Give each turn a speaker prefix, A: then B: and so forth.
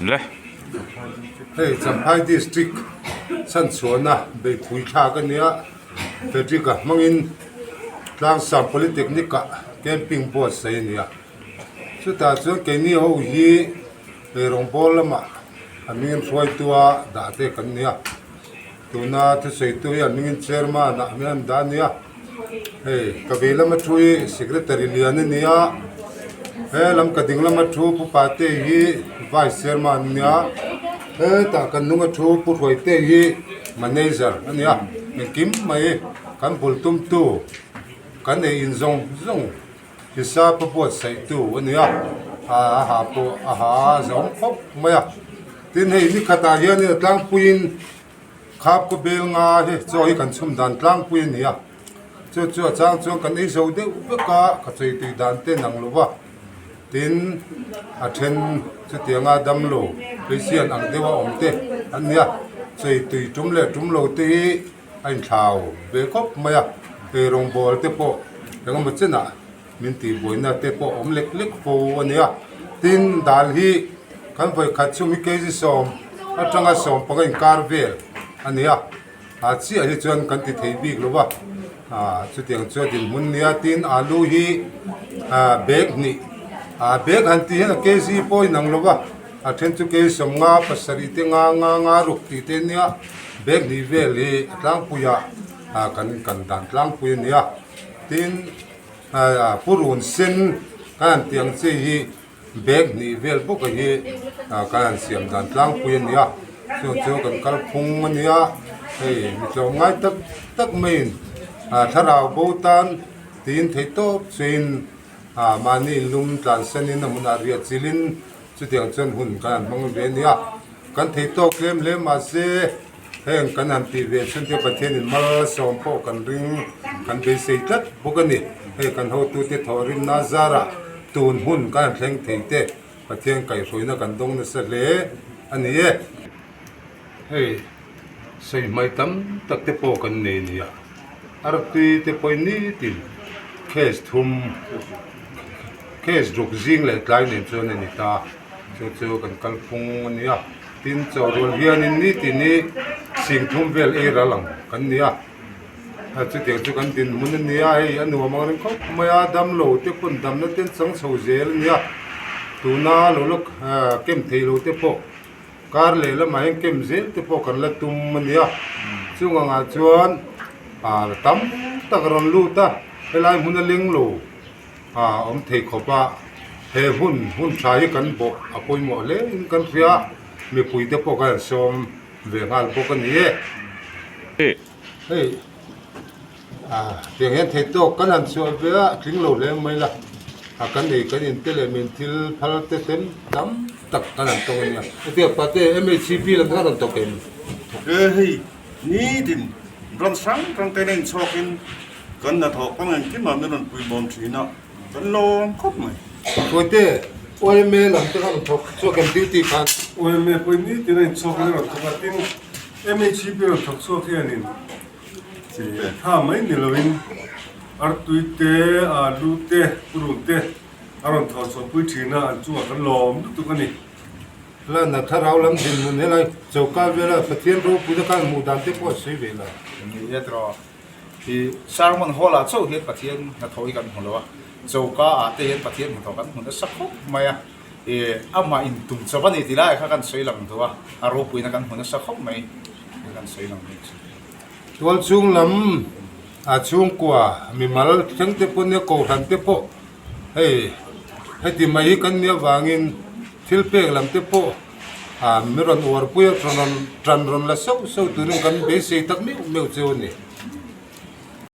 A: Le.
B: Hei Champhai District chhanchhuahna beihpui thlak a nia, Frederick-a hmangin Tlangsam Polytechnic ah camping buatsaih a ni a. Chutah chuan keini ho hi eirawngbawl lamah a hmingin hruaitua dah te kan ni a. Tuna thusawitu hi a hmingin chairman ah hming an dah a nia. Hei ka vei lama thu hi secretary lian a ni a, he lam ka ding lama thu Pu Pate hi vice chairman a nia, hetah kan hnunga thu Pu Hruaite hi manager a nia. Engkim mai kan bul tumtu kan ei in zawng zawng hisap a buatsaihtu a nia, a ha pawh a ha zawng khawp mai a. Tin hei ni khatah hianin a tlangpuiin Khap kaw bel nga hi chaw hi kan chhum dan tlangpui a ni a, chu chu a chang chuan kan ei zo deuh vek a, ka chei tui dan te nang lo va, tin a then chutianga damlo patient ang deuha awm te an ni a, chei tui tum leh tum lo te hi a inthlau ve khawp mai a, eirawngbawl te pawh engemaw chenah. Min tihbuaina te pawh awm lek lek fo a nia. Tin, dal hi kan vawikhat chhung hi kg sawm atanga 15 inkar vel a nia. A chiah hi chuan kan ti thei bik lo va, chutiang chu a dinhmun nia. Tin, alu hi bag hnih, bag han tih hian a kg pawh inang lo va, a then chu kg 50, pasarih te nga nga nga ruk tih te nia. Bag hnih vel hi a tlangpuiah kan kan dan tlangpui a nia. Tin, purun sen kan han tih ang chi hi bag hnih vel bawk a hi kan han siam dan tlangpui a ni a, chung chu kan kalphung a ni a, hei mi tlawm ngai tak tak maiin thlarau bo tan tiin theih tawp chuin mahni inlum tlan senin a hmunah riah chilhin chutiang chuan hun kan han hmang ve a ni a, kan theih tawk hlem hle mahse. Heng kan han tih ve chhun te Pathianin malsawm pawh kan ring, kan beisei tlat bawk a ni. Hei kan hotute thawhrimna zarah tun hun kan han thleng thei te Pathian kaihhruaina kan dawng nasa hle a ni e. Hei sawihmai tam tak te pawh kan nei nia, artui te pawhin nitin case thum, case ruk zing leh tlai nen chuan a ni ta. Chu chu kan kalphung a nia. Tin chaw rual hianin nitin hi 30,000 vel ei ral ang kan ni a. Chutiang chu kan dinhmun a nia, hei a nuam ang reng khawp mai a, damlo te pawn damna te an chang chho zel a nia. Tuna lo la kem thei lo te pawh kar leh lamah hian kem zel te pawh kan la tum a nia. Chung angah chuan tam tak a rawn lut a, helai hmun a leng lo. A awm thei khawp a, he hun hun tha hi kan bawh a pawimawh hle in kan hria, mipui te pawh kan sawm ve nghal bawk a ni e. Hei tiang hian thei tawk kan han chhuah ve a, tling lo hle mai la, a kan ei kan in te leh min thil phal te ten tam tak kan han tawng a nia. Hetiang pate MHCP lam khan rawn thawk em?
C: Thawk e hei nitin ram hrang hrang te nen chhuakin Kan hnathawh kawng engkimah min rawn puibawm thin a, kan lawm khawp mai.
B: Hruaite, YMA lam te kha rawn thawk chhuak em duty khan?
D: YMA pawhin nitin a inchhuak in a rawn thawk a, tin MHEP rawn thawk chhuak hianin tha mai ni loin artui te, alu te, purun te a rawn thawh chhuahpui thin a, an chungah kan lawm lutuk a ni.
B: Lana thlarau lam dinhmun helai choka vela Pathian ropuina khan hmuh dan te pawh a sawi ve lo.
A: Ni e tiraw. Hi sermon hall ah chauh hian Pathian hnathawh hi kan hmu lo a, choka ah te hian Pathian hnathawh kan hmu nasa khawp mai a, ih amah in tum chauh a ni tih lai kha kan sawi lang duh a, a ropuina kan hmu nasa khawp mai tih kan sawi lang bik chu.
B: Tual chhung lam a chhungkua mimal thleng te pawh nia kohhran te pawh hei heti mai hi kan nih avangin thil pek lam te pawh ah mi rawn uarpui a tan rawn la sauh sauh turin kan beisei tak meuh meuh cheu a ni.